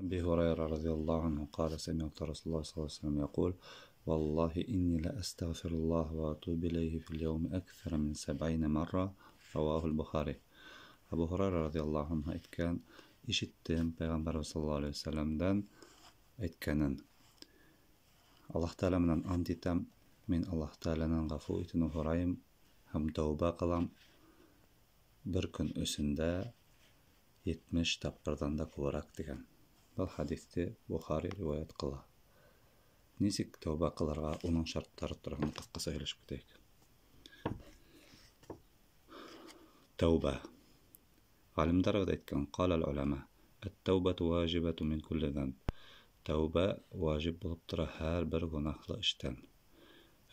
أبي هريرة رضي الله عنه قال سمعت رسول الله صلى الله عليه وسلم يقول والله إني لأستغفر الله وأتوب إليه في اليوم أكثر من 70 مرة رواه البخاري. Әбү Һурайра радиаллаһу анһу әйткән, ишеттем Пәйғәмбәребеҙ саллаллаһу алейһи вәсәләмдән әйткәнен. Аллаһ Тәғәлә менән ант итәм, мин Аллаһ Тәғәләнән ғәфү итеүне һорайым һәм тәүбә ҡылам. Бер көн эсендә 70 тапҡырҙан да күберәк тигән. Был хәдиҫте Бухари риүәйәт ҡыла. Нисек тәүбә ҡылырға, уның шарттары тураһында ҡыҫҡаса һөйләшеп китәйек. Тәүбә. Ғалимдар әйткән, ҡалал уляма, ат-тәүбәту ваҗибату мин кулли занб. Тәүбә ваҗиб булып тора һәр бер гөнаһлы эштән.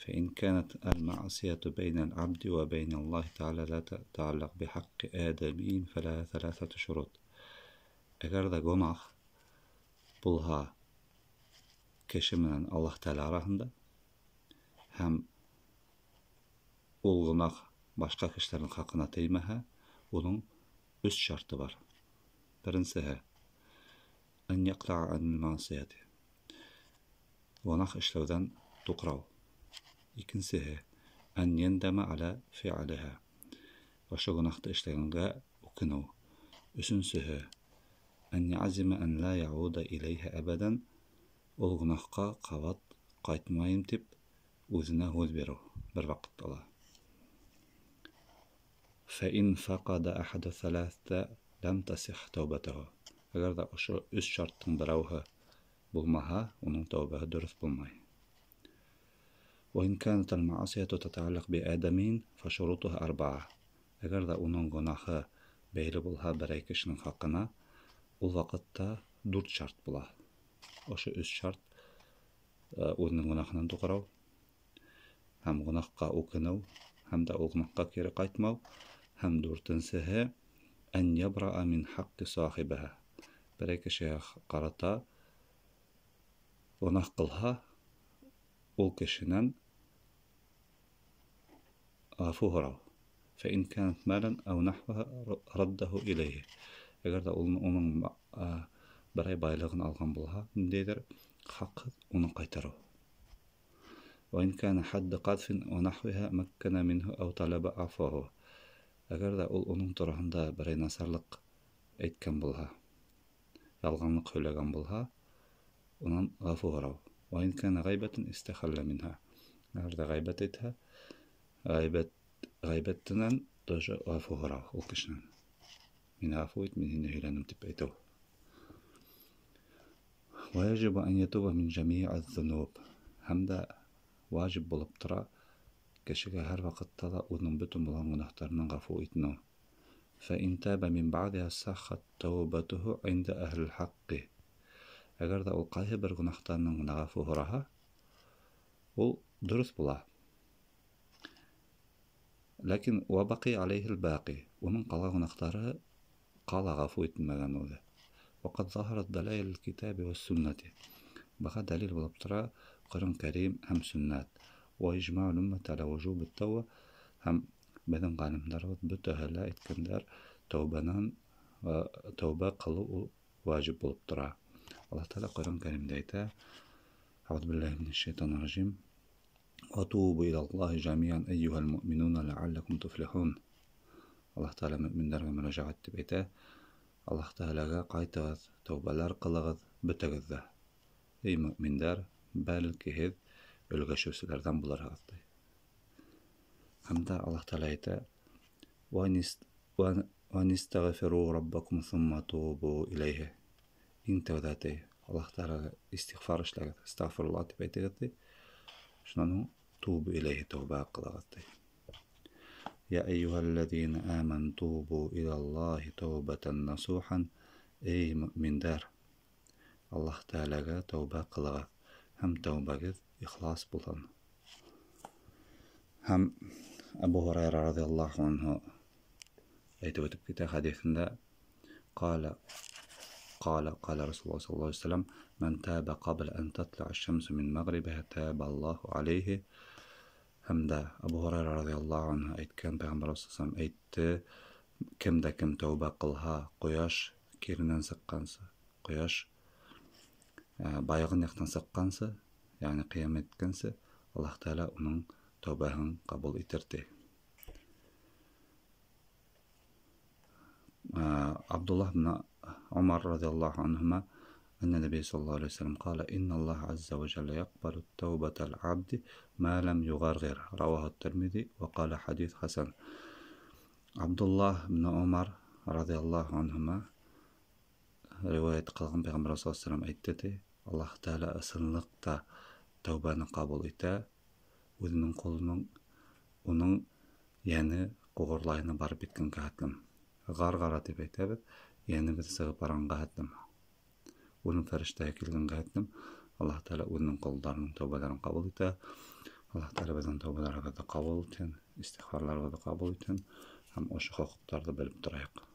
فإن كانت المعصية بين العبد وبين الله تعالى لا تتعلق بحق آدمي فلها ثلاثة شروط. Әгәр ҙә гонаһ булһа кеше менән Аллаһ Тәғәлә араһында һәм ул гонаһ башҡа кешеләрҙең хаҡына теймәһә, уның өс шарты бар. Беренсеһе أن يقلع عن المعصية, гонаһ эшләүҙән туҡрау. Икенсеһе أن يندم على فعلها, ошо гонаһты эшләгәнгә үкенеү. Өсөнсөһө أن يعزم أن لا يعود إليها أبدا, ул гонаһҡа ҡабат ҡайтмайым тип үҙенә һүҙ биреү бер ваҡытта ла. فإن فقد أحد الثلاثة لم تصح توبته. Әгәр ҙә ошо өс шарттың берәүһе булмаһа, уның тәүбәһе дөрөҫ булмай. وإن كانت المعصية تتعلق بآدمين فشروطها أربعة. Әгәр ҙә уның гонаһы бәйле булһа берәй кешенең хаҡына, ул ваҡытта дүрт шарт була. Ошо өс шарт үҙенең гонаһынан туҡрау һәм гонаһҡа үкенеү һәм дә ул гонаһҡа кире ҡайтмау, һәм дүртенсеһе أن يبرأ من حق صاحبها, берәй кешегә ҡарата гонаһ ҡылһа, ул кешенән ғәфү һорау. فإن كانت مالا أو نحوها رده إليه. Әгәр ҙә уның берәй байлығын алған булһа, ниндәйҙер хаҡһыҙ, уны ҡайтарыу. وإن كان حد قذف ونحوها مكن منه أو طلب عفوه. Әгәр ҙә ул уның тураһында берәй насарлыҡ әйткән булһа, ялғанлыҡ һөйләгән булһа, унан ғәфү һорау. وإن كان غيبة استخل منها. Әгәр ҙә ғәйбәт әйтһә, ғәйбәтенән тоже ғәфү һорау ул кешенән. Мине ғәфү ит, мин һине һөйләнем тип әйтеү. ويجب أن يتوب من جميع الذنوب. Һәм дә важиб булып тора кешегә һәр ваҡытта ла үҙенең бөтөн булған гонаһтарынан ғәфү итенеү. فإن تاب من بعدها صحت توبته عند أهل الحق. Әгәр ҙә ул ҡайһы бер гонаһтарынан ғына ғәфү һораһа, ул дөрөҫ була. Ләкин وبقي عليه الباقي, уның ҡалған гонаһтары ҡала ғәфү ителмәгән үҙе. وقد ظهرت دلائل الكتاب والسنة. Быға дәлил булып тора Ҡөрьән Кәрим һәм сөннәт. وإجماع الأمة على وجوب التوبة. Һәм беҙҙең ғалимдарыбыҙ бөтәһе лә әйткәндәр, тәүбәнән тәүбә ҡылыу ул важиб булып тора. Аллаһ Тәғәлә Ҡөрьән Кәримдә әйтә: أعوذ بالله من الشيطان الرجيم وتوبوا إلى الله جميعا أيها المؤمنون لعلكم تفلحون. Аллаһ Тәғәлә мөминдәргә мөрәжәғәт итеп әйтә: Аллаһ Тәғәләгә ҡайтығыҙ, тәүбәләр ҡылығыҙ бөтәгеҙ ҙә. Эй мөминдәр, бәлки һеҙ өлгәшеүселәрҙән булырһығыҙ, ти. Һәм дә Аллаһ Тәғәлә әйтә: وَأَنِسْتَغْفِرُوا رَبَّكُمْ ثُمَّ تُوبُوا إِلَيْهِ. Иң тәүҙә, ти, Аллаһ Тәғәләгә истиғфар эшләгеҙ, әстәғфирулла тип әйтегеҙ, ти. Шунан һуң тубу иләйһи, тәүбә ҡылығыҙ, ти. يا أيها الذين آمنوا توبوا إلى الله توبة نصوحا. Эй мөминдәр, Аллаһ Тәғәләгә тәүбә ҡылығыҙ һәм тәүбәгеҙ ихлас булһын. Һәм Әбү Һурайра радиаллаһу анһу әйтеп үтеп китә хәдиҫендә: قال قال قال رسول الله صلى الله عليه وسلم من تاب قبل أن تطلع الشمس من مغربها تاب الله عليه. Һәм дә Әбү Һурайра радиаллаһу анһу әйткән, Пәйғәмбәр саллаллаһу алейһи әйтте: кем дә кем тәүбә ҡылһа, ҡояш киренән сыҡҡансы, ҡояш Байыған яҡтан сыҡҡансы, йәғни ҡиәмәт иткәнсе, Аллаһ Тәғәлә уның тәүбәһен ҡабул итер, ти. Абдуллаһ бин Умар радиаллаһу анһума أن النبي صلى الله عليه وسلم قال إن الله عز وجل يقبل توبة العبد ما لم يغرغر رواه الترمذي وقال حديث حسن. Абдуллаһ бин Умар радиаллаһу анһума риүәйәт ҡылған, Пәйғәмбәр саллаллаһу алейһи вәсәлләм әйтте, ти: Аллаһ Тәғәлә ысынлыҡта тәүбәне ҡабул итә үҙенең ҡолоноң уның йәне ҡуғырлайына барып еткәнгә хәтлем. Ғарғара тип әйтәбеҙ, йәнебеҙ сығып барғанға хәтлем. Үлем фәрештәһе килгәнгә хәтлем Аллаһ Тәғәлә үҙенең ҡолдарының тәүбәләрен ҡабул итә. Аллаһ Тәғәлә беҙҙең тәүбәләребеҙҙе ҡабул итһен, истиғфарларыбыҙҙы ҡабул итһен һәм ошо хоҡуҡтарҙы белеп торайыҡ.